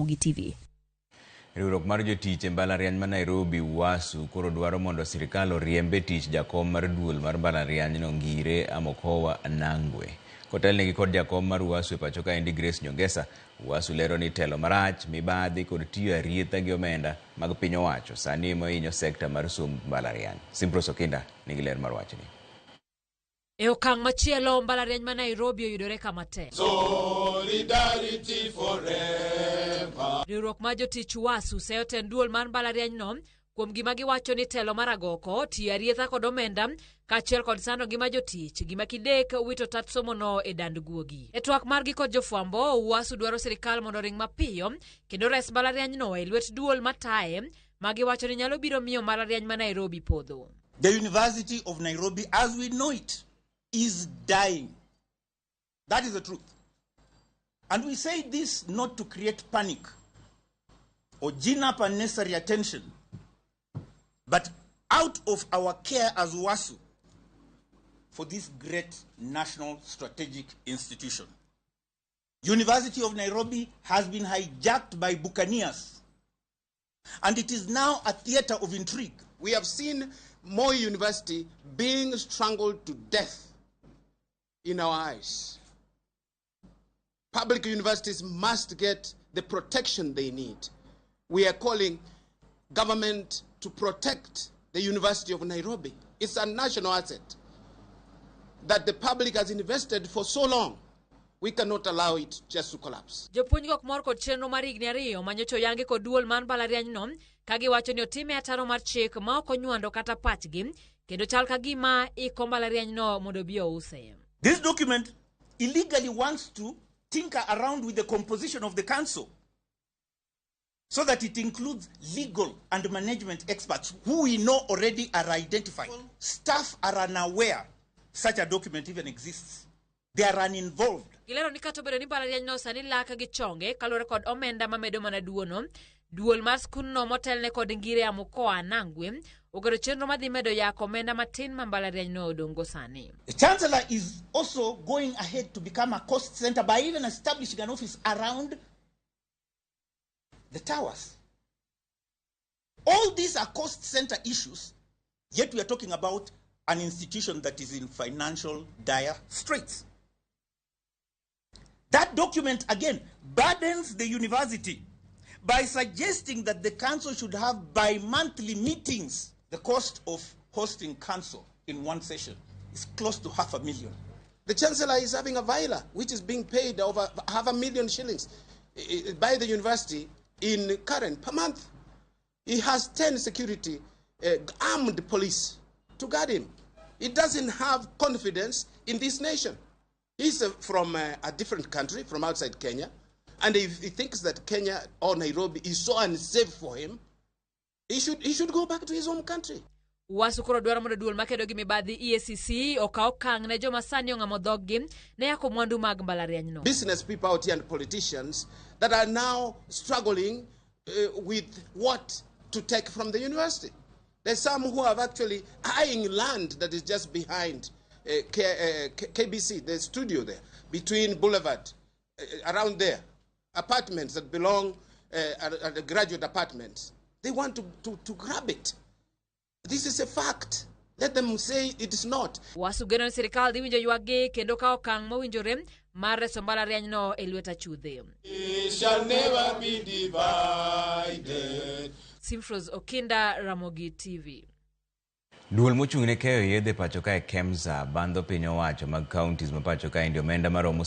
Ramogi TV. Riwruok mar jotich e mbalariany ma Nairobi UASU koro dwaro mondo sirkal oriemb e tich jakom mar duol mar mbalarianyno Ngire Amukowa Anangwe. Kotelnegi kod jakom mar UASU e pacho kaendi Grace Nyongesa, UASU lero ni telo marach, mibadhi kod tiyo arietha gi omenda mag piny owacho sani ema hinyo sekta mar somb mbalariany. Simprose Okinda nigi ler mar wachni. E okang' machielo, mbalariany ma Nairobi oyudore kama tek. Solidarity forever. Riwruok mar jotich UASU seyo tend duol mar mbalarianyno kuom gima giwacho ni telo mar agoko, tiyo arietha kod omenda kaachiel kod sando ngima jotich, gima kidek wito tat somono e dand guogi. E twak margi kod jofwambo, UASU dwaro sirikal mondo oring mapiyo kendo res mbalarianyno e lwet duol mataye ma giwacho ni nyalo biro miyo mbalariany ma Nairobi podho. The University of Nairobi, as we know it, is dying. That is the truth. And we say this not to create panic or gin up unnecessary attention, but out of our care as UASU for this great national strategic institution. University of Nairobi has been hijacked by buccaneers, and it is now a theater of intrigue. We have seen Moi University being strangled to death in our eyes. Public universities must get the protection they need. We are calling government to protect the University of Nairobi. It's a national asset that the public has invested for so long. We cannot allow it just to collapse. Jopuonj go ok mor kod chenro mar higni ariyo ma nyocha oyangi kod duol mar mbalarianyno ka giwacho ni otime ataro mar chik ma ok onywando kata pachgi kendo chal ka gima iko mbalarianyno mondo obi ouse. This document illegally wants to tinker around with the composition of the council so that it includes legal and management experts who we know already are identified. Staff are unaware such a document even exists. They are uninvolved. Gilero ni kata obedo ni mbalarianyno sani lak gi chonge kaluwore kod omenda mamedo mana duono, duol mar skundno motelne kod Ngire Amukoa Nangwe oketo chenro madhi medo yako omenda matin ma mbalarianyno odong'go sani. The Chancellor is also going ahead to become a cost center by even establishing an office around the towers. All these are cost center issues, yet we are talking about an institution that is in financial dire straits. That document, again, burdens the university by suggesting that the council should have bi-monthly meetings. The cost of hosting council in one session is close to 500,000. The Chancellor is having a villa which is being paid over 500,000 shillings by the university in Karen per month. He has 10 security armed police to guard him. He doesn't have confidence in this nation. He's from a different country, from outside Kenya, and if he thinks that Kenya or Nairobi is so unsafe for him, he should go back to his home country. UASU koro dwaro mondo duol makedo gi mibadhi EACC okaw okang' ne joma sani ong'amo dhoggi ne yako mwandu mag mbalarianyno. Business people out here and politicians that are now struggling with what to take from the university. There's some who have actually eyeing land that is just behind KBC, the studio there, between Boulevard, around there, apartments that belong at the graduate apartments. They want to grab it. This is a fact. Let them say it is not. UASU geno ni sirikal dhi winjo ywakgi kendo kawo okang' mowinjore mar reso mbalarianyno e lwet achudhe. It shall never be divided. Simfros Okinda, Ramogi TV. Duol mochung' ne keyo yedhe pacho kae KEMSA bandho piny owacho mag counties ma pacho kaendi omenda maromo